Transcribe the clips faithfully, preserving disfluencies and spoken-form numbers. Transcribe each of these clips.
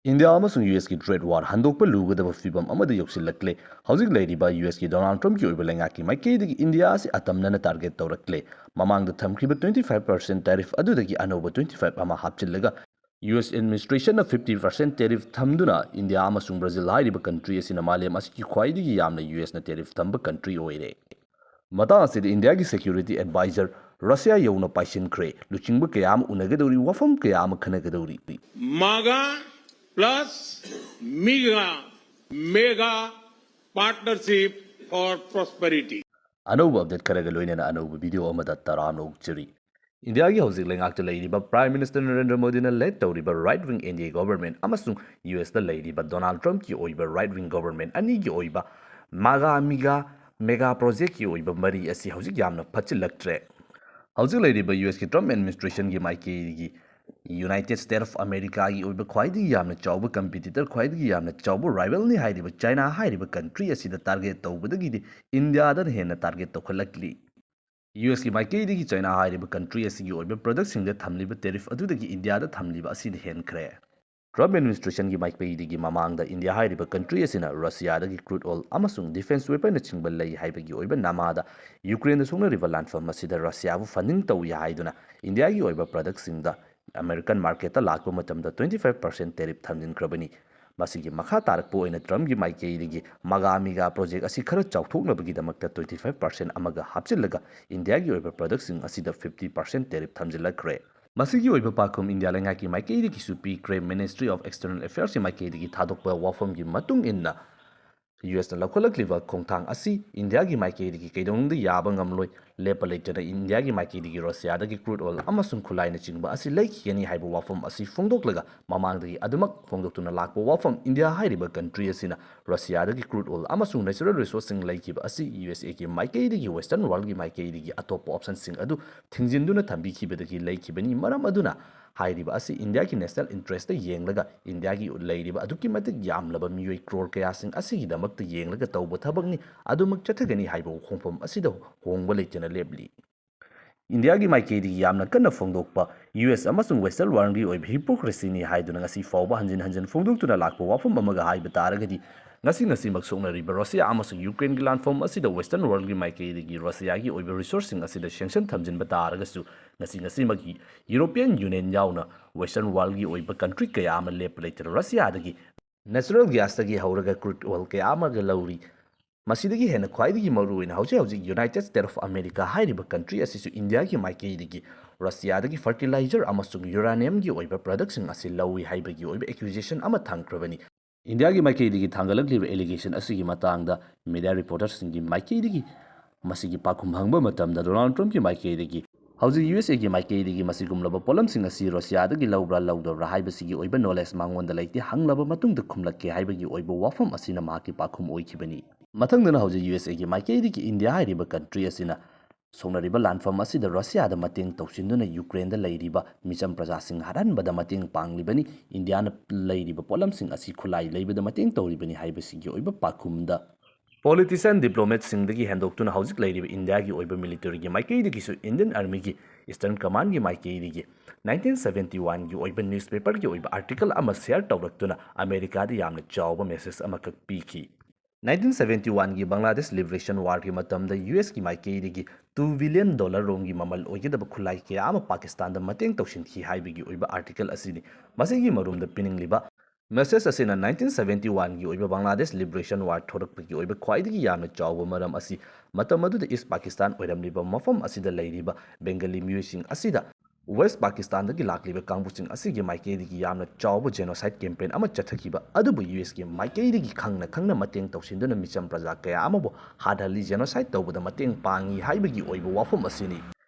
India ꯑꯃꯁꯨꯡ U ꯑꯦꯁꯀꯤ trade war ꯍꯟꯗꯣꯛꯄ ꯂꯨꯒꯗꯕ ꯐꯤꯕꯝ ꯑꯃꯗ ꯌꯧꯁꯤꯜꯂꯛꯂꯦ꯫ ꯍꯧꯖꯤꯛ ꯂꯩꯔꯤꯕ ꯌꯨ ꯑꯦꯁꯀꯤ ꯗꯣꯅꯥꯜꯗ ꯇ꯭ꯔꯝꯞꯀꯤ ꯑꯣꯏꯕ ꯂꯩꯉꯥꯛꯀꯤ ꯃꯥꯏꯀꯩꯗꯒꯤ ꯏꯟꯗꯤꯌꯥ ꯑꯁꯤ ꯑꯇꯝꯅꯅ target ꯇꯧꯔꯛꯂꯦ꯫ ꯃꯃꯥꯡꯗ ꯊꯝꯈꯤꯕ twenty five percent tariff ꯑꯗꯨꯗꯒꯤ ꯑꯅꯧꯕ twenty five ꯑꯃ ꯍꯥꯞꯆꯤꯜꯂꯒ, ꯌꯨ ꯑꯦꯁ administrationꯅ fifty percent tariff ꯊꯝꯗꯨꯅ ꯏꯟꯗꯤꯌꯥ ꯑꯃꯁꯨꯡ ꯕ꯭ꯔꯥꯖꯤꯜ ꯍꯥꯏꯔꯤꯕ country ꯑꯁꯤꯅ ꯃꯥꯂꯦꯝ ꯑasiꯒꯤ ꯈ꯭ꯋꯥꯏꯗꯒꯤ ꯌꯥꯝꯅ ꯌꯨ ꯑꯦꯁꯅ tariff ꯊꯝꯕ country ꯑꯣꯏꯔꯦ꯫ ꯃꯇꯥꯡ ꯑꯁꯤꯗ ꯏꯟꯗꯤꯌꯥꯒꯤ security advisor ꯔꯁꯤꯌꯥ ꯌꯧꯅ ꯄꯥꯏꯁꯤꯟꯈ꯭ꯔꯦ꯫ ꯂꯨꯆꯤꯡꯕ ꯀꯌꯥ ꯑꯃ ꯎꯅꯒꯗꯧꯔꯤ, ꯋꯥꯐꯝ ꯀꯌꯥ ꯑꯃ ꯈꯟꯅꯒꯗꯧꯔꯤ꯫ MAGA plus MEGA, Mega Partnership for Prosperity. ꯑꯅꯧꯕ update ꯈꯔꯒ ꯂꯣꯏꯅꯅ ꯑꯅꯧꯕ video ꯑꯃꯗ ꯇꯔꯥꯝꯅ ꯑꯣꯛꯆꯔꯤ꯫ ꯏꯟꯗꯤꯌꯥꯒꯤ ꯍꯧꯖꯤꯛ ꯂꯩꯉꯥꯛꯇ ꯂꯩꯔꯤꯕ Prime Minister ꯅꯔꯦꯟꯗ꯭ꯔ ꯃꯣꯗꯤꯅ lead ꯇꯧꯔꯤꯕ right wing N D A government ꯑꯃꯁꯨꯡ ꯌꯨ ꯑꯦꯁꯇ ꯂꯩꯔꯤꯕ ꯗꯣꯅꯥꯜꯗ ꯇ꯭ꯔꯝꯞꯀꯤ ꯑꯣꯏꯕ right wing government ꯑꯅꯤꯒꯤ ꯑꯣꯏꯕ MAGA, MEGA, Mega Projectꯀꯤ ꯑꯣꯏꯕ ꯃꯔꯤ ꯑꯁꯤ ꯍꯧꯖꯤꯛ ꯌꯥꯝꯅ ꯐꯠꯆꯤꯜꯂꯛꯇ꯭ꯔꯦ꯫ ꯍꯧꯖꯤꯛ ꯂꯩꯔꯤꯕ ꯌꯨ ꯑꯦꯁꯀꯤ ꯇ꯭ꯔꯝꯞ administrationꯒꯤ ꯃꯥꯏꯀꯩꯗꯒꯤ United States of Americaꯒꯤ ꯑꯣꯏꯕ ꯈ꯭ꯋꯥꯏꯗꯒꯤ ꯌꯥꯝꯅ ꯆꯥꯎꯕ competitor, ꯈ꯭ꯋꯥꯏꯗꯒꯤ ꯌꯥꯝꯅ ꯆꯥꯎꯕ rivalꯅꯤ ꯍꯥꯏꯔꯤꯕ ꯆꯥꯏꯅꯥ ꯍꯥꯏꯔꯤꯕ country ꯑꯁꯤꯗ target ꯇꯧꯕꯗꯒꯤꯗꯤ ꯏꯟꯗꯤꯌꯥꯗꯅ ꯍꯦꯟꯅ target ꯇꯧꯈꯠꯂꯛꯂꯤ꯫ ꯌꯨ ꯑꯦꯁꯀꯤ ꯃꯥꯏꯀꯩꯗꯒꯤ ꯆꯥꯏꯅꯥ ꯍꯥꯏꯔꯤꯕ country ꯑꯁꯤꯒꯤ ꯑꯣꯏꯕ productꯁꯤꯡꯗ ꯊꯝꯂꯤꯕ tariff ꯑꯗꯨꯗꯒꯤ ꯏꯟꯗꯤꯌꯥꯗ ꯊꯝꯂꯤꯕ ꯑꯁꯤꯅ ꯍꯦꯟꯈ꯭ꯔꯦ꯫ ꯇ꯭ꯔꯝꯞ administrationꯒꯤ ꯃꯥꯏꯀꯩꯗꯒꯤ ꯃꯃꯥꯡꯗ ꯏꯟꯗꯤꯌꯥ ꯍꯥꯏꯔꯤꯕ country ꯑꯁꯤꯅ ꯔꯁꯤꯌꯥꯗꯒꯤ crude oil ꯑꯃꯁꯨꯡ defence weaponꯅꯆꯤꯡꯕ ꯂꯩ ꯍꯥꯏꯕꯒꯤ ꯑꯣꯏꯕ ꯅꯃꯥꯗ ꯌꯨꯀ꯭ꯔꯦꯟꯗ ꯁꯣꯛꯅꯔꯤꯕ ꯂꯥꯟꯐꯝ ꯑꯁꯤꯗ ꯔꯁꯤꯌꯥꯕꯨ funding ꯇꯧꯏ ꯍꯥꯏꯗꯨꯅ ꯏꯟꯗꯤꯌꯥꯒꯤ ꯑꯣꯏꯕ productꯁꯤꯡꯗ American marketꯇ ꯂꯥꯛꯄ ꯃꯇꯝꯗ twenty five percent tariff ꯊꯝꯖꯤꯟꯈ꯭ꯔꯕꯅꯤ꯫ ꯃꯁꯤꯒꯤ ꯃꯈꯥ ꯇꯥꯔꯛꯄ ꯑꯣꯏꯅ ꯇ꯭ꯔꯝꯞꯀꯤ ꯃꯥꯏꯀꯩꯗꯒꯤ MAGA, MEGA project ꯑꯁꯤ ꯈꯔ ꯆꯥꯎꯊꯣꯛꯅꯕꯒꯤꯗꯃꯛꯇ twenty five percent ꯑꯃꯒ ꯍꯥꯞꯆꯤꯜꯂꯒ ꯏꯟꯗꯤꯌꯥꯒꯤ ꯑꯣꯏꯕ productꯁꯤꯡ ꯑꯁꯤꯗ fifty percent tariff ꯊꯝꯖꯤꯜꯂꯛꯈ꯭ꯔꯦ꯫ ꯃꯁꯤꯒꯤ ꯑꯣꯏꯕ ꯄꯥꯎꯈꯨꯝ ꯏꯟꯗꯤꯌꯥ ꯂꯩꯉꯥꯛꯀꯤ ꯃꯥꯏꯀꯩꯗꯒꯤꯁꯨ ꯄꯤꯈ꯭ꯔꯦ꯫ Ministry of External Affairsꯀꯤ ꯃꯥꯏꯀꯩꯗꯒꯤ ꯊꯥꯗꯣꯛꯄ ꯋꯥꯐꯝꯒꯤ ꯃꯇꯨꯡ ꯏꯟꯅ, ꯌꯨ ꯑꯦꯁꯅ ꯂꯧꯈꯠꯂꯛꯂꯤꯕ ꯈꯣꯡꯊꯥꯡ ꯑꯁꯤ ꯏꯟꯗꯤꯌꯥꯒꯤ ꯃꯥꯏꯀꯩꯗꯒꯤ ꯀꯩꯗꯧꯅꯨꯡꯗ ꯌꯥꯕ ꯉꯝꯂꯣꯏ꯫ ꯂꯦꯞꯄ ꯂꯩꯇꯅ ꯏꯟꯗꯤꯌꯥꯒꯤ ꯃꯥꯏꯀꯩꯗꯒꯤ ꯔꯁꯤꯌꯥꯗꯒꯤ crude oil ꯑꯃꯁꯨꯡ ꯈꯨꯠꯂꯥꯏꯅꯆꯤꯡꯕ ꯑꯁꯤ ꯂꯩꯈꯤꯒꯅꯤ ꯍꯥꯏꯕ ꯋꯥꯐꯝ ꯑꯁꯤ ꯐꯣꯡꯗꯣꯛꯂꯒ, ꯃꯃꯥꯡꯗꯒꯤ ꯑꯗꯨꯃꯛ ꯐꯣꯡꯗꯣꯛꯇꯨꯅ ꯂꯥꯛꯄ ꯋꯥꯐꯝ, ꯏꯟꯗꯤꯌꯥ ꯍꯥꯏꯔꯤꯕ country ꯑꯁꯤꯅ ꯔꯁꯤꯌꯥꯗꯒꯤ crude oil ꯑꯃꯁꯨꯡ natural resourceꯁꯤꯡ ꯂꯩꯈꯤꯕ ꯑꯁꯤ ꯌꯨ ꯑꯦꯁ ꯑꯦꯒꯤ ꯃꯥꯏꯀꯩꯗꯒꯤ Western worldꯀꯤ ꯃꯥꯏꯀꯩꯗꯒꯤ ꯑꯇꯣꯞꯄ optionꯁꯤꯡ ꯑꯗꯨ ꯊꯤꯡꯖꯤꯟꯗꯨꯅ ꯊꯝꯕꯤꯈꯤꯕꯗꯒꯤ ꯂꯩꯈꯤꯕꯅꯤ꯫ ꯃꯔꯝ ꯑꯗꯨꯅ ꯍꯥꯏꯔꯤꯕ ꯑꯁꯤ ꯏꯟꯗꯤꯌꯥꯒꯤ national interestꯇ ꯌꯦꯡꯂꯒ, ꯏꯟꯗꯤꯌꯥꯒꯤ ꯂꯩꯔꯤꯕ ꯑꯗꯨꯛꯀꯤ ꯃꯇꯤꯛ ꯌꯥꯝꯂꯕ ꯃꯤꯑꯣꯏ crore ꯀꯌꯥꯁꯤꯡ ꯑꯁꯤꯒꯤꯗꯃꯛꯇ ꯌꯦꯡꯂꯒ ꯇꯧꯕ ꯊꯕꯛꯅꯤ꯫ ꯑꯗꯨꯃꯛ ꯆꯠꯊꯒꯅꯤ ꯍꯥꯏꯕ ꯋꯥꯐꯝ ꯑꯁꯤꯗ ꯍꯣꯡꯕ ꯂꯩꯇꯅ ꯂꯦꯞꯂꯤ꯫ ꯏꯟꯗꯤꯌꯥꯒꯤ ꯃꯥꯏꯀꯩꯗꯒꯤ ꯌꯥꯝꯅ ꯀꯟꯅ ꯐꯣꯡꯗꯣꯛꯄ ꯌꯨ ꯑꯦꯁ ꯑꯃꯁꯨꯡ ꯋꯦꯁꯇꯔꯟ ꯋꯥꯔꯜꯒꯤ ꯑꯣꯏꯕ ꯍꯤꯄꯣꯀ꯭ꯔꯦꯁꯤꯅꯤ ꯍꯥꯏꯗꯨꯅ ꯉꯁꯤ ꯐꯥꯎꯕ ꯍꯟꯖꯤꯟ ꯍꯟꯖꯤꯟ ꯐꯣꯡꯗꯣꯛꯇꯨꯅ ꯂꯥꯛꯄ ꯋꯥꯐꯝ ꯑꯃꯒ ꯍꯥꯏꯕ ꯇꯥꯔꯒꯗꯤ, ꯉꯁꯤ ꯉꯁꯤꯃꯛ ꯁꯣꯛꯅꯔꯤꯕ ꯔꯁꯤꯌꯥ ꯑꯃꯁꯨꯡ ꯌꯨꯀ꯭ꯔꯦꯟꯒꯤ ꯂꯥꯟꯐꯝ ꯑꯁꯤꯗ ꯋꯦꯁꯇꯔꯟ ꯋꯥꯔꯜꯒꯤ ꯃꯥꯏꯀꯩꯗꯒꯤ ꯔꯁꯤꯌꯥꯒꯤ ꯑꯣꯏꯕ ꯔꯤꯁꯣꯔꯁꯁꯤꯡ ꯑꯁꯤꯗ ꯁꯦꯡꯁꯟ ꯊꯝꯖꯤꯟꯕ ꯇꯥꯔꯒꯁꯨ, ꯉꯁꯤ ꯉꯁꯤꯃꯛꯀꯤ ꯌꯨꯔꯣꯄꯤꯌꯟ ꯌꯨꯅꯤꯌꯟ ꯌꯥꯎꯅ ꯋꯦꯁꯇꯔꯟ ꯋꯥꯔꯜꯒꯤ ꯑꯣꯏꯕ ꯀꯟꯇ꯭ꯔꯤ ꯀꯌꯥ ꯑꯃ ꯂꯦꯞꯄ ꯂꯩꯇꯅ ꯔꯁꯤꯌꯥꯗꯒꯤ ꯅꯦꯆꯔꯦꯜ ꯒ꯭ꯌꯥꯁꯇꯒꯤ ꯍꯧꯔꯒ ꯀ꯭ꯔꯨꯗ ꯑꯣꯏꯜ ꯀꯌꯥ ꯑꯃꯒ ꯂꯧꯔꯤ꯫ ꯃꯁꯤꯗꯒꯤ ꯍꯦꯟꯅ ꯈ꯭ꯋꯥꯏꯗꯒꯤ ꯃꯔꯨꯑꯣꯏꯅ ꯍꯧꯖꯤꯛ ꯍꯧꯖꯤꯛ ꯌꯨꯅꯥꯏꯇꯦꯠ ꯁ꯭ꯇꯦꯠ ꯑꯣꯐ ꯑꯃꯦꯔꯤꯀꯥ ꯍꯥꯏꯔꯤꯕ ꯀꯟꯇ꯭ꯔꯤ ꯑꯁꯤꯁꯨ ꯏꯟꯗꯤꯌꯥꯒꯤ ꯃꯥꯏꯀꯩꯗꯒꯤ ꯔꯁꯤꯌꯥꯗꯒꯤ ꯐꯔꯇꯤꯂꯥꯏꯖꯔ ꯑꯃꯁꯨꯡ ꯌꯨꯔꯥꯅꯤꯌꯝꯒꯤ ꯑꯣꯏꯕ ꯄ꯭ꯔꯗꯛꯁꯤꯡ ꯑꯁꯤ ꯂꯧꯏ ꯍꯥꯏꯕꯒꯤ ꯑꯣꯏꯕ ꯑꯦꯀ꯭ꯌꯨꯖꯦꯁꯟ ꯑꯃ ꯊꯝꯈ꯭ꯔꯕꯅꯤ꯫ ꯏꯟꯗꯤꯌꯥꯒꯤ ꯃꯥꯏꯀꯩꯗꯒꯤ ꯊꯥꯡꯒꯠꯂꯛꯂꯤꯕ ꯑꯦꯂꯤꯒꯦꯁꯟ ꯑꯁꯤꯒꯤ ꯃꯇꯥꯡꯗ ꯃꯤꯗꯤꯌꯥ ꯔꯤꯄꯣꯔꯇꯔꯁꯤꯡꯒꯤ ꯃꯥꯏꯀꯩꯗꯒꯤ ꯃꯁꯤꯒꯤ ꯄꯥꯎꯈꯨꯝ ꯍꯪꯕ ꯃꯇꯝꯗ, ꯗꯣꯅꯥꯜꯗ ꯇ꯭ꯔꯝꯞꯀꯤ ꯃꯥꯏꯀꯩꯗꯒꯤ ꯍꯧꯖꯤꯛ ꯌꯨ ꯑꯦꯁ ꯑꯦꯒꯤ ꯃꯥꯏꯀꯩꯗꯒꯤ ꯃꯁꯤꯒꯨꯝꯂꯕ ꯄꯣꯠꯂꯝꯁꯤꯡ ꯑꯁꯤ ꯔꯁꯤꯌꯥꯗꯒꯤ ꯂꯧꯕ꯭ꯔꯥ ꯂꯧꯗꯕ꯭ꯔꯥ ꯍꯥꯏꯕꯁꯤꯒꯤ ꯑꯣꯏꯕ ꯅꯣꯂꯦꯖ ꯃꯉꯣꯟꯗ ꯂꯩꯇꯦ, ꯍꯪꯂꯕ ꯃꯇꯨꯡꯗ ꯈꯨꯝꯂꯛꯀꯦ ꯍꯥꯏꯕꯒꯤ ꯑꯣꯏꯕ ꯋꯥꯐꯝ ꯑꯁꯤꯅ ꯃꯍꯥꯛꯀꯤ ꯄꯥꯎꯈꯨꯝ ꯑꯣꯏꯈꯤꯕꯅꯤ꯫ ꯃꯊꯪꯗꯅ ꯍꯧꯖꯤꯛ ꯌꯨ ꯑꯦꯁ ꯑꯦꯒꯤ ꯃꯥꯏꯀꯩꯗꯒꯤ ꯏꯟꯗꯤꯌꯥ ꯍꯥꯏꯔꯤꯕ ꯀꯟꯇ꯭ꯔꯤ ꯑꯁꯤꯅ ꯁꯣꯛꯅꯔꯤꯕ ꯂꯥꯟꯐꯝ ꯑꯁꯤꯗ ꯔꯁꯤꯌꯥꯗ ꯃꯇꯦꯡ ꯇꯧꯁꯤꯟꯗꯨꯅ ꯌꯨꯀ꯭ꯔꯦꯟꯗ ꯂꯩꯔꯤꯕ ꯃꯤꯆꯝ ꯄ꯭ꯔꯖꯥꯁꯤꯡ ꯍꯥꯠꯍꯟꯕꯗ ꯃꯇꯦꯡ ꯄꯥꯡꯂꯤꯕꯅꯤ, ꯏꯟꯗꯤꯌꯥꯅ ꯂꯩꯔꯤꯕ ꯄꯣꯠꯂꯝꯁꯤꯡ ꯑꯁꯤ ꯈꯨꯠꯂꯥꯏ ꯂꯩꯕꯗ ꯃꯇꯦꯡ ꯇꯧꯔꯤꯕꯅꯤ ꯍꯥꯏꯕꯁꯤꯒꯤ ꯑꯣꯏꯕ ꯄꯥꯎꯈꯨꯝꯗ ꯄꯣꯂꯤꯇꯤꯁꯤꯌꯥꯟ, ꯗꯤꯄ꯭ꯂꯣꯃꯦꯠꯁꯤꯡꯗꯒꯤ ꯍꯦꯟꯗꯣꯛꯇꯨꯅ ꯍꯧꯖꯤꯛ ꯂꯩꯔꯤꯕ ꯏꯟꯗꯤꯌꯥꯒꯤ ꯑꯣꯏꯕ ꯃꯤꯂꯤꯇꯔꯤꯒꯤ ꯃꯥꯏꯀꯩꯗꯒꯤꯁꯨ, ꯏꯟꯗꯤꯌꯟ ꯑꯥꯔꯃꯤꯒꯤ ꯏꯁꯇꯔꯟ ꯀꯃꯥꯟꯒꯤ ꯃꯥꯏꯀꯩꯗꯒꯤ ꯅꯥꯏꯟꯇꯤꯟ ꯁꯕꯦꯟꯇꯤ ꯋꯥꯟꯒꯤ ꯑꯣꯏꯕ ꯅ꯭ꯌꯨꯁꯄꯦꯄꯔꯒꯤ ꯑꯣꯏꯕ ꯑꯥꯔꯇꯤꯀꯜ ꯑꯃ ꯁꯤꯌꯔ ꯇꯧꯔꯛꯇꯨꯅ ꯑꯃꯦꯔꯤꯀꯥꯗ ꯌꯥꯝꯅ ꯆꯥꯎꯕ ꯃꯦꯁꯦꯖ ꯑꯃꯈꯛ ꯄꯤꯈꯤ꯫ ꯅꯥꯏꯟꯇꯤꯟ ꯁꯕꯦꯟꯇꯤ ꯋꯥꯟꯒꯤ ꯕꯪꯒ꯭ꯂꯥꯗꯦꯁ ꯂꯤꯕꯔꯦꯁꯟ ꯋꯥꯔꯒꯤ ꯃꯇꯝꯗ ꯌꯨ ꯑꯦꯁꯀꯤ ꯃꯥꯏꯀꯩꯗꯒꯤ ꯇꯨ ꯕꯤꯂꯤꯌꯟ ꯗꯣꯂꯔ ꯔꯣꯝꯒꯤ ꯃꯃꯜ ꯑꯣꯏꯒꯗꯕ ꯈꯨꯠꯂꯥꯏ ꯀꯌꯥ ꯑꯃ ꯄꯥꯀꯤꯁꯇꯥꯟꯗ ꯃꯇꯦꯡ ꯇꯧꯁꯤꯟꯈꯤ ꯍꯥꯏꯕꯒꯤ ꯑꯣꯏꯕ ꯑꯥꯔꯇꯤꯀꯜ ꯑꯁꯤꯅꯤ꯫ ꯃꯁꯤꯒꯤ ꯃꯔꯨꯝꯗ ꯄꯤꯅꯤꯡꯂꯤꯕ ꯃꯦꯁꯦꯖ ꯑꯁꯤꯅ ꯅꯥꯏꯟꯇꯤꯟ ꯁꯕꯦꯟꯇꯤ ꯋꯥꯟꯒꯤ ꯑꯣꯏꯕ ꯕꯪꯒ꯭ꯂꯥꯗꯦꯁ ꯂꯤꯕꯔꯦꯁꯟ ꯋꯥꯔ ꯊꯣꯔꯛꯄꯒꯤ ꯑꯣꯏꯕ ꯈ꯭ꯋꯥꯏꯗꯒꯤ ꯌꯥꯝꯅ ꯆꯥꯎꯕ ꯃꯔꯝ ꯑꯁꯤ ꯃꯇꯝ ꯑꯗꯨꯗ ꯏꯁ ꯄꯥꯀꯤꯁꯇꯥꯟ ꯑꯣꯏꯔꯝꯂꯤꯕ ꯃꯐꯝ ꯑꯁꯤꯗ ꯂꯩꯔꯤꯕ ꯕꯦꯡꯒꯂꯤ ꯃꯤꯑꯣꯏꯁꯤꯡ ꯑꯁꯤꯗ ꯋꯦꯁ ꯄꯥꯀꯤꯁꯇꯥꯟꯗꯒꯤ ꯂꯥꯛꯂꯤꯕ ꯀꯥꯡꯕꯨꯁꯤꯡ ꯑꯁꯤꯒꯤ ꯃꯥꯏꯀꯩꯗꯒꯤ ꯌꯥꯝꯅ ꯆꯥꯎꯕ ꯖꯦꯅꯣꯁꯥꯏꯠ ꯀꯦꯝꯄꯦꯟ ꯑꯃ ꯆꯠꯊꯈꯤꯕ ꯑꯗꯨꯕꯨ ꯌꯨ ꯑꯦꯁꯀꯤ ꯃꯥꯏꯀꯩꯗꯒꯤ ꯈꯪꯅ ꯈꯪꯅ ꯃꯇꯦꯡ ꯇꯧꯁꯤꯟꯗꯨꯅ ꯃꯤꯆꯝ ꯄ꯭ꯔꯖꯥ ꯀꯌꯥ ꯑꯃꯕꯨ ꯍꯥꯠꯍꯜꯂꯤ, ꯖꯦꯅꯣꯁꯥꯏꯠ ꯇꯧꯕꯗ ꯃꯇꯦꯡ ꯄꯥꯡꯉꯤ ꯍꯥꯏꯕꯒꯤ ꯑꯣꯏꯕ ꯋꯥꯐꯝ ꯑꯁꯤꯅꯤ꯫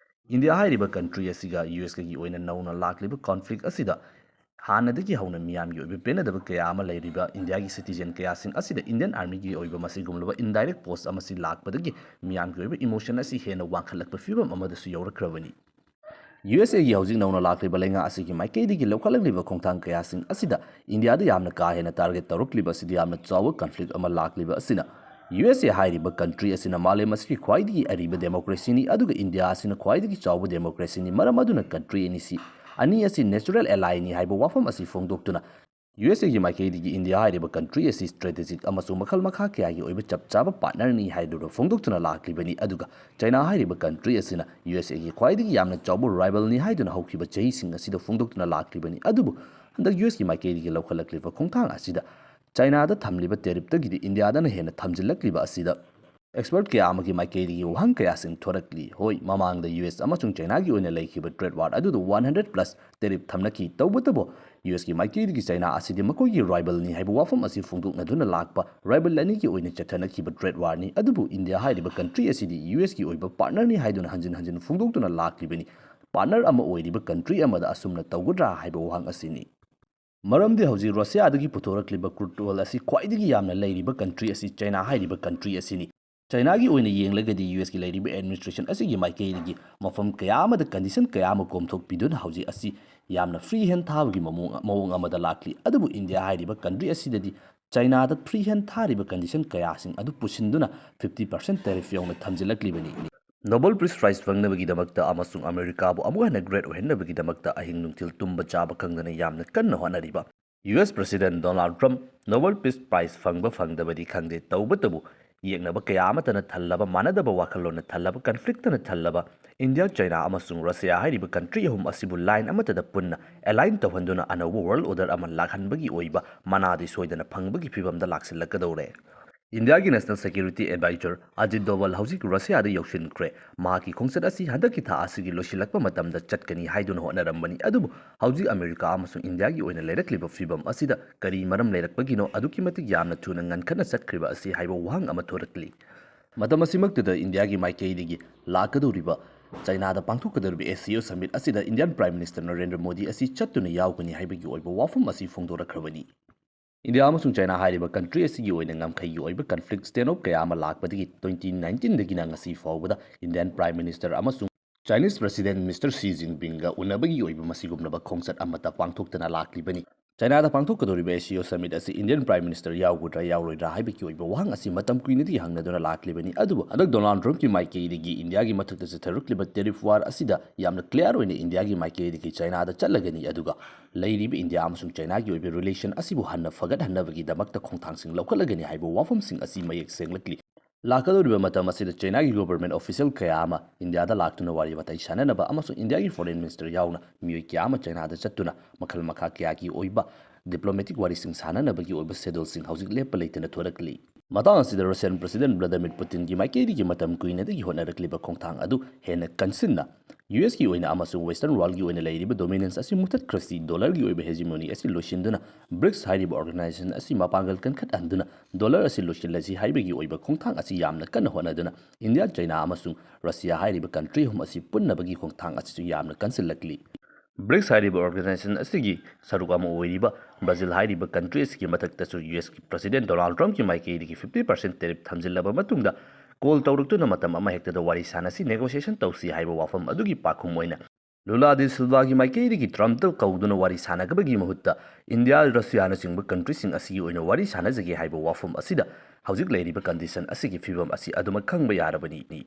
ꯏꯟꯗꯤꯌꯥ ꯍꯥꯏꯔꯤꯕ ꯀꯟꯇ꯭ꯔꯤ ꯑꯁꯤꯒ ꯌꯨ ꯑꯦꯁꯀꯒꯤ ꯑꯣꯏꯅ ꯅꯧꯅ ꯂꯥꯛꯂꯤꯕ ꯀꯣꯟꯐ꯭ꯂꯤꯛ ꯑꯁꯤꯗ ꯍꯥꯟꯅꯗꯒꯤ ꯍꯧꯅ ꯃꯤꯌꯥꯝꯒꯤ ꯑꯣꯏꯕ ꯄꯦꯟꯅꯗꯕ ꯀꯌꯥ ꯑꯃ ꯂꯩꯔꯤꯕ ꯏꯟꯗꯤꯌꯥꯒꯤ ꯁꯤꯇꯤꯖꯦꯟ ꯀꯌꯥꯁꯤꯡ ꯑꯁꯤꯗ ꯏꯟꯗꯤꯌꯟ ꯑꯥꯔꯃꯤꯒꯤ ꯑꯣꯏꯕ ꯃꯁꯤꯒꯨꯝꯂꯕ ꯏꯟꯗꯥꯏꯔꯦꯛ ꯄꯣꯁ ꯑꯃꯁꯤ ꯂꯥꯛꯄꯗꯒꯤ ꯃꯤꯌꯥꯝꯒꯤ ꯑꯣꯏꯕ ꯏꯃꯣꯁꯟ ꯑꯁꯤ ꯍꯦꯟꯅ ꯋꯥꯡꯈꯠꯂꯛꯄ ꯐꯤꯕꯝ ꯑꯃꯗꯁꯨ ꯌꯧꯔꯛꯈ꯭ꯔꯕꯅꯤ꯫ ꯌꯨ ꯑꯦꯁ ꯑꯦꯒꯤ ꯍꯧꯖꯤꯛ ꯅꯧꯅ ꯂꯥꯛꯂꯤꯕ ꯂꯩꯉꯥꯛ ꯑꯁꯤꯒꯤ ꯃꯥꯏꯀꯩꯗꯒꯤ ꯂꯧꯈꯠꯂꯛꯂꯤꯕ ꯈꯣꯡꯊꯥꯡ ꯀꯌꯥꯁꯤꯡ ꯑꯁꯤꯗ ꯏꯟꯗꯤꯌꯥꯗ ꯌꯥꯝꯅ ꯀꯥ ꯍꯦꯟꯅ ꯇꯥꯔꯒꯦꯠ ꯇꯧꯔꯛꯂꯤꯕ ꯑꯁꯤꯗꯤ ꯌꯥꯝꯅ ꯆꯥꯎꯕ ꯀꯟꯐ꯭ꯂꯤꯛ ꯑꯃ ꯂꯥꯛꯂꯤꯕ ꯑꯁꯤꯅ ꯌꯨ ꯑꯦꯁ ꯑꯦ ꯍꯥꯏꯔꯤꯕ ꯀꯟꯇ꯭ꯔꯤ ꯑꯁꯤꯅ ꯃꯥꯂꯦꯝ ꯑꯁꯤꯒꯤ ꯈ꯭ꯋꯥꯏꯗꯒꯤ ꯑꯔꯤꯕ ꯗꯦꯃꯣꯀ꯭ꯔꯦꯁꯤꯅꯤ, ꯑꯗꯨꯒ ꯏꯟꯗꯤꯌꯥ ꯑꯁꯤꯅ ꯈ꯭ꯋꯥꯏꯗꯒꯤ ꯆꯥꯎꯕ ꯗꯦꯃꯣꯀ꯭ꯔꯦꯁꯤꯅꯤ꯫ ꯃꯔꯝ ꯑꯗꯨꯅ ꯀꯟꯇ꯭ꯔꯤ ꯑꯅꯤꯁꯤ, ꯑꯅꯤ ꯑꯁꯤ natural allyꯅꯤ ꯍꯥꯏꯕ ꯋꯥꯐꯝ ꯑꯁꯤ ꯐꯣꯡꯗꯣꯛꯇꯨꯅ, ꯌꯨ ꯑꯦꯁ ꯑꯦꯒꯤ ꯃꯥꯏꯀꯩꯗꯒꯤ ꯏꯟꯗꯤꯌꯥ ꯍꯥꯏꯔꯤꯕ ꯀꯟꯇ꯭ꯔꯤ ꯑꯁꯤ strategic ꯑꯃꯁꯨꯡ ꯃꯈꯜ ꯃꯈꯥ ꯀꯌꯥꯒꯤ ꯑꯣꯏꯕ ꯆꯞ ꯆꯥꯕ partnerꯅꯤ ꯍꯥꯏꯗꯨꯅ ꯐꯣꯡꯗꯣꯛꯇꯨꯅ ꯂꯥꯛꯂꯤꯕꯅꯤ꯫ ꯑꯗꯨꯒ ꯆꯩꯅꯥ ꯍꯥꯏꯔꯤꯕ ꯀꯟꯇ꯭ꯔꯤ ꯑꯁꯤꯅ ꯌꯨ ꯑꯦꯁ ꯑꯦꯒꯤ ꯈ꯭ꯋꯥꯏꯗꯒꯤ ꯌꯥꯝꯅ ꯆꯥꯎꯕ rivalꯅꯤ ꯍꯥꯏꯗꯨꯅ ꯍꯧꯈꯤꯕ ꯆꯍꯤꯁꯤꯡ ꯑꯁꯤꯗ ꯐꯣꯡꯗꯣꯛꯇꯨꯅ ꯂꯥꯛꯂꯤꯕꯅꯤ꯫ ꯑꯗꯨꯕꯨ ꯍꯟꯗꯛ ꯌꯨ ꯑꯦꯁꯀꯤ ꯃꯥꯏꯀꯩꯗꯒꯤ ꯂꯧꯈꯠꯂꯛꯂꯤꯕ ꯈꯣꯡꯊꯥꯡ ꯑꯁꯤꯗ ꯆꯩꯅꯥꯗ ꯊꯝꯂꯤꯕ tariffꯇꯒꯤꯗꯤ ꯏꯟꯗꯤꯌꯥꯗꯅ ꯍꯦꯟꯅ ꯊꯝꯖꯤꯜꯂꯛꯂꯤꯕ ꯑꯁꯤꯗ expert ꯀꯌꯥ ꯑꯃꯒꯤ ꯃꯥꯏꯀꯩꯗꯒꯤ ꯋꯥꯍꯪ ꯀꯌꯥꯁꯤꯡ ꯊꯣꯔꯛꯂꯤ꯫ ꯍꯣꯏ, ꯃꯃꯥꯡꯗ ꯌꯨ ꯑꯦꯁ ꯑꯃꯁꯨꯡ ꯆꯩꯅꯥꯒꯤ ꯑꯣꯏꯅ ꯂꯩꯈꯤꯕ trade war ꯑꯗꯨꯗ one hundred plus tariff ꯊꯝꯅꯈꯤ꯫ ꯇꯧꯕꯇꯕꯨ, ꯌꯨ ꯑꯦꯁꯀꯤ ꯃꯥꯏꯀꯩꯗꯒꯤ ꯆꯩꯅꯥ ꯑꯁꯤꯗꯤ ꯃꯈꯣꯏꯒꯤ rivalꯅꯤ ꯍꯥꯏꯕ ꯋꯥꯐꯝ ꯑꯁꯤ ꯐꯣꯡꯗꯣꯛꯅꯗꯨꯅ ꯂꯥꯛꯄ rival ꯑꯅꯤꯒꯤ ꯑꯣꯏꯅ ꯆꯠꯊꯅꯈꯤꯕ trade warꯅꯤ꯫ ꯑꯗꯨꯕꯨ ꯏꯟꯗꯤꯌꯥ ꯍꯥꯏꯔꯤꯕ ꯀꯟꯇ꯭ꯔꯤ ꯑꯁꯤꯗꯤ ꯌꯨ ꯑꯦꯁꯀꯤ ꯑꯣꯏꯕ partnerꯅꯤ ꯍꯥꯏꯗꯨꯅ ꯍꯟꯖꯤꯟ ꯍꯟꯖꯤꯟ ꯐꯣꯡꯗꯣꯛꯇꯨꯅ ꯂꯥꯛꯂꯤꯕꯅꯤ꯫ Partner ꯑꯃ ꯑꯣꯏꯔꯤꯕ ꯀꯟꯇ꯭ꯔꯤ ꯑꯃꯗ ꯑꯁꯨꯝꯅ ꯇꯧꯒꯗ꯭ꯔꯥ ꯍꯥꯏꯕ ꯋꯥꯍꯪ ꯑꯁꯤꯅꯤ꯫ ꯃꯔꯝꯗꯤ ꯍꯧꯖꯤꯛ ꯔꯁꯤꯌꯥꯗꯒꯤ ꯄꯨꯊꯣꯔꯛꯂꯤꯕ crude oil ꯑꯁꯤ ꯈ꯭ꯋꯥꯏꯗꯒꯤ ꯌꯥꯝꯅ ꯂꯩꯔꯤꯕ ꯀꯟꯇ꯭ꯔꯤ ꯑꯁꯤ ꯆꯩꯅꯥ ꯍꯥꯏꯔꯤꯕ ꯀꯟꯇ꯭ꯔꯤ ꯑꯁꯤꯅꯤ꯫ ꯆꯩꯅꯥꯒꯤ ꯑꯣꯏꯅ ꯌꯦꯡꯂꯒꯗꯤ ꯌꯨ ꯑꯦꯁꯀꯤ ꯂꯩꯔꯤꯕ administration ꯑꯁꯤꯒꯤ ꯃꯥꯏꯀꯩꯗꯒꯤ ꯃꯐꯝ ꯀꯌꯥ ꯑꯃꯗ condition ꯀꯌꯥ ꯑꯃ ꯀꯣꯝꯊꯣꯛꯄꯤꯗꯨꯅ ꯍꯧꯖꯤꯛ ꯑꯁꯤ ꯌꯥꯝꯅ free hand ꯊꯥꯕꯒꯤ ꯃꯑꯣꯡ, ꯃꯑꯣꯡ ꯑꯃꯗ ꯂꯥꯛꯂꯤ꯫ ꯑꯗꯨꯕꯨ ꯏꯟꯗꯤꯌꯥ ꯍꯥꯏꯔꯤꯕ ꯀꯟꯇ꯭ꯔꯤ ꯑꯁꯤꯗꯗꯤ ꯆꯩꯅꯥꯗ free hand ꯊꯥꯔꯤꯕ condition ꯀꯌꯥꯁꯤꯡ ꯑꯗꯨ ꯄꯨꯁꯤꯟꯗꯨꯅ fifty percent tariff ꯌꯧꯅ ꯊꯝꯖꯤꯜꯂꯛꯂꯤꯕꯅꯤ꯫ Nobel Peace Prize ꯐꯪꯅꯕꯒꯤꯗꯃꯛꯇ ꯑꯃꯁꯨꯡ ꯑꯃꯦꯔꯤꯀꯥꯕꯨ ꯑꯃꯨꯛ ꯍꯟꯅ great ꯑꯣꯏꯍꯟꯅꯕꯒꯤꯗꯃꯛꯇ ꯑꯍꯤꯡ ꯅꯨꯡꯊꯤꯜ ꯇꯨꯝꯕ ꯆꯥꯕ ꯈꯪꯗꯅ ꯌꯥꯝꯅ ꯀꯟꯅ ꯍꯣꯠꯅꯔꯤꯕ U S President Donald Trump Nobel Peace Prize ꯐꯪꯕ ꯐꯪꯗꯕꯗꯤ ꯈꯪꯗꯦ, ꯇꯧꯕꯇꯕꯨ ꯌꯦꯛꯅꯕ ꯀꯌꯥ ꯑꯃꯇꯅ ꯊꯜꯂꯕ, ꯃꯥꯟꯅꯗꯕ ꯋꯥꯈꯜꯂꯣꯟꯅ ꯊꯜꯂꯕ, conflictꯅ ꯊꯜꯂꯕ ꯏꯟꯗꯤꯌꯥ, ꯆꯩꯅꯥ ꯑꯃꯁꯨꯡ ꯔꯁꯤꯌꯥ ꯍꯥꯏꯔꯤꯕ ꯀꯟꯇ꯭ꯔꯤ ꯑꯍꯨꯝ ꯑꯁꯤꯕꯨ line ꯑꯃꯠꯇꯗ ꯄꯨꯟꯅ align ꯇꯧꯍꯟꯗꯨꯅ ꯑꯅꯧꯕ world order ꯑꯃ ꯂꯥꯛꯍꯟꯕꯒꯤ ꯑꯣꯏꯕ ꯃꯅꯥꯗꯤ ꯁꯣꯏꯗꯅ ꯐꯪꯕꯒꯤ ꯐꯤꯚꯝꯗ ꯂꯥꯛꯁꯤꯜꯂꯛꯀꯗꯧꯔꯦ꯫ ꯏꯟꯗꯤꯌꯥꯒꯤ National Security Advisor ꯑꯖꯤꯠ ꯗꯣꯚꯜ ꯍꯧꯖꯤꯛ ꯔꯁꯤꯌꯥꯗ ꯌꯧꯁꯤꯟꯈ꯭ꯔꯦ꯫ ꯃꯍꯥꯛꯀꯤ ꯈꯣꯡꯆꯠ ꯑꯁꯤ ꯍꯟꯗꯛꯀꯤ ꯊꯥ ꯑꯁꯤꯒꯤ ꯂꯣꯏꯁꯤꯜꯂꯛꯄ ꯃꯇꯝꯗ ꯆꯠꯀꯅꯤ ꯍꯥꯏꯗꯨꯅ ꯍꯣꯠꯅꯔꯝꯕꯅꯤ꯫ ꯑꯗꯨꯕꯨ ꯍꯧꯖꯤꯛ ꯑꯃꯦꯔꯤꯀꯥ ꯑꯃꯁꯨꯡ ꯏꯟꯗꯤꯌꯥꯒꯤ ꯑꯣꯏꯅ ꯂꯩꯔꯛꯂꯤꯕ ꯐꯤꯚꯝ ꯑꯁꯤꯗ ꯀꯔꯤ ꯃꯔꯝ ꯂꯩꯔꯛꯄꯒꯤꯅꯣ ꯑꯗꯨꯛꯀꯤ ꯃꯇꯤꯛ ꯌꯥꯝꯅ ꯊꯨꯅ ꯉꯟꯈꯠꯅ ꯆꯠꯈ꯭ꯔꯤꯕ ꯑꯁꯤ ꯍꯥꯏꯕ ꯋꯥꯍꯪ ꯑꯃ ꯊꯣꯔꯛꯂꯤ꯫ ꯃꯇꯝ ꯑꯁꯤꯃꯛꯇꯗ ꯏꯟꯗꯤꯌꯥꯒꯤ ꯃꯥꯏꯀꯩꯗꯒꯤ ꯂꯥꯛꯀꯗꯧꯔꯤꯕ ꯆꯩꯅꯥꯗ ꯄꯥꯡꯊꯣꯛꯀꯗꯧꯔꯤꯕ SCO summit ꯑꯁꯤꯗ Indian Prime Minister Narendra Modi ꯑꯁꯤ ꯆꯠꯇꯨꯅ ꯌꯥꯎꯒꯅꯤ ꯍꯥꯏꯕꯒꯤ ꯑꯣꯏꯕ ꯋꯥꯐꯝ ꯑꯁꯤ ꯐꯣꯡꯗꯣꯔꯛꯈ꯭ꯔꯕꯅꯤ꯫ ꯏꯟꯗꯤꯌꯥ ꯑꯃꯁꯨꯡ ꯆꯩꯅꯥ ꯍꯥꯏꯔꯤꯕ ꯀꯟꯇ꯭ꯔꯤ ꯑꯁꯤꯒꯤ ꯑꯣꯏꯅ ꯉꯝꯈꯩꯒꯤ ꯑꯣꯏꯕ conflict standoff ꯀꯌꯥ ꯑꯃ ꯂꯥꯛꯄꯗꯒꯤ twenty nineteenꯗꯒꯤꯅ ꯉꯁꯤ ꯐꯥꯎꯕꯗ Indian Prime Minister ꯑꯃꯁꯨꯡ Chinese President Mister Xi Jinpingꯒ ꯎꯅꯕꯒꯤ ꯑꯣꯏꯕ ꯃꯁꯤꯒꯨꯝꯂꯕ ꯈꯣꯡꯆꯠ ꯑꯃꯠꯇ ꯄꯥꯡꯊꯣꯛꯇꯅ ꯂꯥꯛꯂꯤꯕꯅꯤ꯫ ꯆꯥꯏꯅꯥꯗ ꯄꯥꯡꯊꯣꯛꯀꯗꯧꯔꯤꯕ ꯑꯦꯁ ꯁꯤ ꯑꯣ ꯁꯃꯤꯠ ꯑꯁꯤ ꯏꯟꯗꯤꯌꯟ ꯄ꯭ꯔꯥꯏꯝ ꯃꯤꯅꯤꯁꯇꯔ ꯌꯥꯎꯒꯗ꯭ꯔꯥ ꯌꯥꯎꯔꯣꯏꯗ꯭ꯔꯥ ꯍꯥꯏꯕꯒꯤ ꯑꯣꯏꯕ ꯋꯥꯍꯪ ꯑꯁꯤ ꯃꯇꯝ ꯀꯨꯏꯅꯗꯒꯤ ꯍꯪꯅꯗꯨꯅ ꯂꯥꯛꯂꯤꯕꯅꯤ꯫ ꯑꯗꯨꯕꯨ ꯍꯟꯗꯛ ꯗꯣꯅꯥꯜꯗ ꯇ꯭ꯔꯝꯞꯀꯤ ꯃꯥꯏꯀꯩꯗꯒꯤ ꯏꯟꯗꯤꯌꯥꯒꯤ ꯃꯊꯛꯇ ꯆꯠꯊꯔꯛꯂꯤꯕ ꯇꯦꯔꯤꯐ ꯋꯥꯔ ꯑꯁꯤꯗ ꯌꯥꯝꯅ ꯀ꯭ꯂꯤꯌꯥꯔ ꯑꯣꯏꯅ ꯏꯟꯗꯤꯌꯥꯒꯤ ꯃꯥꯏꯀꯩꯗꯒꯤ ꯆꯥꯏꯅꯥꯗ ꯆꯠꯂꯒꯅꯤ, ꯑꯗꯨꯒ ꯂꯩꯔꯤꯕ ꯏꯟꯗꯤꯌꯥ ꯑꯃꯁꯨꯡ ꯆꯥꯏꯅꯥꯒꯤ ꯑꯣꯏꯕ ꯔꯤꯂꯦꯁꯟ ꯑꯁꯤꯕꯨ ꯍꯟꯅ ꯐꯒꯠꯍꯟꯅꯕꯒꯤꯗꯃꯛꯇ ꯈꯣꯡꯊꯥꯡꯁꯤꯡ ꯂꯧꯈꯠꯂꯒꯅꯤ ꯍꯥꯏꯕ ꯋꯥꯐꯝꯁꯤꯡ ꯑꯁꯤ ꯃꯌꯦꯛ ꯁꯦꯡꯂꯛꯂꯤ꯫ ꯂꯥꯛꯀꯗꯧꯔꯤꯕ ꯃꯇꯝ ꯑꯁꯤꯗ ꯆꯥꯏꯅꯥꯒꯤ ꯒꯣꯚꯔꯟꯃꯦꯟꯠ ꯑꯣꯐꯤꯁꯤꯌꯦꯜ ꯀꯌꯥ ꯑꯃ ꯏꯟꯗꯤꯌꯥꯗ ꯂꯥꯛꯇꯨꯅ ꯋꯥꯔꯤ ꯋꯥꯇꯥꯏ ꯁꯥꯟꯅꯅꯕ ꯑꯃꯁꯨꯡ ꯏꯟꯗꯤꯌꯥꯒꯤ ꯐꯣꯔꯦꯟ ꯃꯤꯅꯤꯁꯇꯔ ꯌꯥꯎꯅ ꯃꯤꯑꯣꯏ ꯀꯌꯥ ꯑꯃ ꯆꯥꯏꯅꯥꯗ ꯆꯠꯇꯨꯅ ꯃꯈꯜ ꯃꯈꯥ ꯀꯌꯥꯒꯤ ꯑꯣꯏꯕ ꯗꯤꯄ꯭ꯂꯣꯃꯦꯇꯤꯛ ꯋꯥꯔꯤꯁꯤꯡ ꯁꯥꯟꯅꯅꯕꯒꯤ ꯑꯣꯏꯕ ꯁꯦꯗꯨꯜꯁꯤꯡ ꯍꯧꯖꯤꯛ ꯂꯦꯞꯄ ꯂꯩꯇꯅ ꯊꯣꯔꯛꯂꯤ꯫ ꯃꯇꯥꯡ ꯑꯁꯤꯗ ꯔꯁꯤꯌꯥꯟ ꯄ꯭ꯔꯁꯤꯗꯦꯟꯠ ꯚ꯭ꯂꯥꯗꯤꯃꯤꯔ ꯄꯨꯇꯤꯟꯒꯤ ꯃꯥꯏꯀꯩꯗꯒꯤ ꯃꯇꯝ ꯀꯨꯏꯅꯗꯒꯤ ꯍꯣꯠꯅꯔꯛꯂꯤꯕ ꯈꯣꯡꯊꯥꯡ ꯑꯗꯨ ꯍꯦꯟꯅ ꯀꯟꯁꯤꯟꯅ ꯌꯨ ꯑꯦꯁꯀꯤ ꯑꯣꯏꯅ ꯑꯃꯁꯨꯡ ꯋꯦꯁꯇꯔꯟ ꯋꯥꯔꯜꯒꯤ ꯑꯣꯏꯅ ꯂꯩꯔꯤꯕ ꯗꯣꯃꯤꯅꯦꯟꯁ ꯑꯁꯤ ꯃꯨꯊꯠꯈ꯭ꯔꯁꯤ, ꯗꯣꯂꯔꯒꯤ ꯑꯣꯏꯕ ꯍꯦꯖꯤꯃꯣꯅꯤ ꯑꯁꯤ ꯂꯣꯏꯁꯤꯟꯗꯨꯅ ꯕ꯭ꯔꯤꯛꯁ ꯍꯥꯏꯔꯤꯕ ꯑꯣꯔꯒꯅꯥꯏꯖꯦꯁꯟ ꯑꯁꯤ ꯃꯄꯥꯡꯒꯜ ꯀꯟꯈꯠꯍꯟꯗꯨꯅ ꯗꯣꯂꯔ ꯑꯁꯤ ꯂꯣꯏꯁꯤꯜꯂꯁꯤ ꯍꯥꯏꯕꯒꯤ ꯑꯣꯏꯕ ꯈꯣꯡꯊꯥꯡ ꯑꯁꯤ ꯌꯥꯝꯅ ꯀꯟꯅ ꯍꯣꯠꯅꯗꯨꯅ ꯏꯟꯗꯤꯌꯥ, ꯆꯥꯏꯅꯥ ꯑꯃꯁꯨꯡ ꯔꯁꯤꯌꯥ ꯍꯥꯏꯔꯤꯕ ꯀꯟꯇ꯭ꯔꯤ ꯑꯍꯨꯝ ꯑꯁꯤ ꯄꯨꯟꯅꯕꯒꯤ ꯈꯣꯡꯊꯥꯡ ꯑꯁꯤꯁꯨ ꯌꯥꯝꯅ ꯀꯟꯁꯤꯜꯂꯛꯂꯤ꯫ ꯕ꯭ꯔꯤꯛꯁ ꯍꯥꯏꯔꯤꯕ ꯑꯣꯔꯒꯅꯥꯏꯖꯦꯁꯟ ꯑꯁꯤꯒꯤ ꯁꯔꯨꯛ ꯑꯃ ꯑꯣꯏꯔꯤꯕ ꯕ꯭ꯔꯥꯖꯤꯜ ꯍꯥꯏꯔꯤꯕ ꯀꯟꯇ꯭ꯔꯤ ꯑꯁꯤꯒꯤ ꯃꯊꯛꯇꯁꯨ ꯌꯨ ꯑꯦꯁꯀꯤ ꯄ꯭ꯔꯁꯤꯗꯦꯟꯠ ꯗꯣꯅꯥꯜꯗ ꯇ꯭ꯔꯝꯞꯀꯤ ꯃꯥꯏꯀꯩꯗꯒꯤ ꯐꯤꯐꯇꯤ ꯄꯥꯔꯁꯦꯟꯠ ꯇꯦꯔꯤꯐ ꯊꯝꯖꯤꯜꯂꯕ ꯃꯇꯨꯡꯗ ꯀꯣꯜ ꯇꯧꯔꯛꯇꯨꯅ ꯃꯇꯝ ꯑꯃ ꯍꯦꯛꯇꯗ ꯋꯥꯔꯤ ꯁꯥꯟꯅꯁꯤ, ꯅꯦꯒꯣꯁꯤꯌꯦꯁꯟ ꯇꯧꯁꯤ ꯍꯥꯏꯕ ꯋꯥꯐꯝ ꯑꯗꯨꯒꯤ ꯄꯥꯎꯈꯨꯝ ꯑꯣꯏꯅ ꯂꯨꯂꯥ ꯗꯤ ꯁꯤꯜꯚꯥꯒꯤ ꯃꯥꯏꯀꯩꯗꯒꯤ ꯇ꯭ꯔꯝꯞꯇ ꯀꯧꯗꯨꯅ ꯋꯥꯔꯤ ꯁꯥꯟꯅꯕꯒꯤ ꯃꯍꯨꯠꯇ ꯏꯟꯗꯤꯌꯥ, ꯔꯁꯤꯌꯥꯅꯆꯤꯡꯕ ꯀꯟꯇ꯭ꯔꯤꯁꯤꯡ ꯑꯁꯤꯒꯤ ꯑꯣꯏꯅ ꯋꯥꯔꯤ ꯁꯥꯟꯅꯖꯒꯦ ꯍꯥꯏꯕ ꯋꯥꯐꯝ ꯑꯁꯤꯗ ꯍꯧꯖꯤꯛ ꯂꯩꯔꯤꯕ ꯀꯟꯗꯤꯁꯟ ꯑꯁꯤꯒꯤ ꯐꯤꯕꯝ ꯑꯁꯤ ꯑꯗꯨꯃꯛ ꯈꯪꯕ ꯌꯥꯔꯕꯅꯤ꯫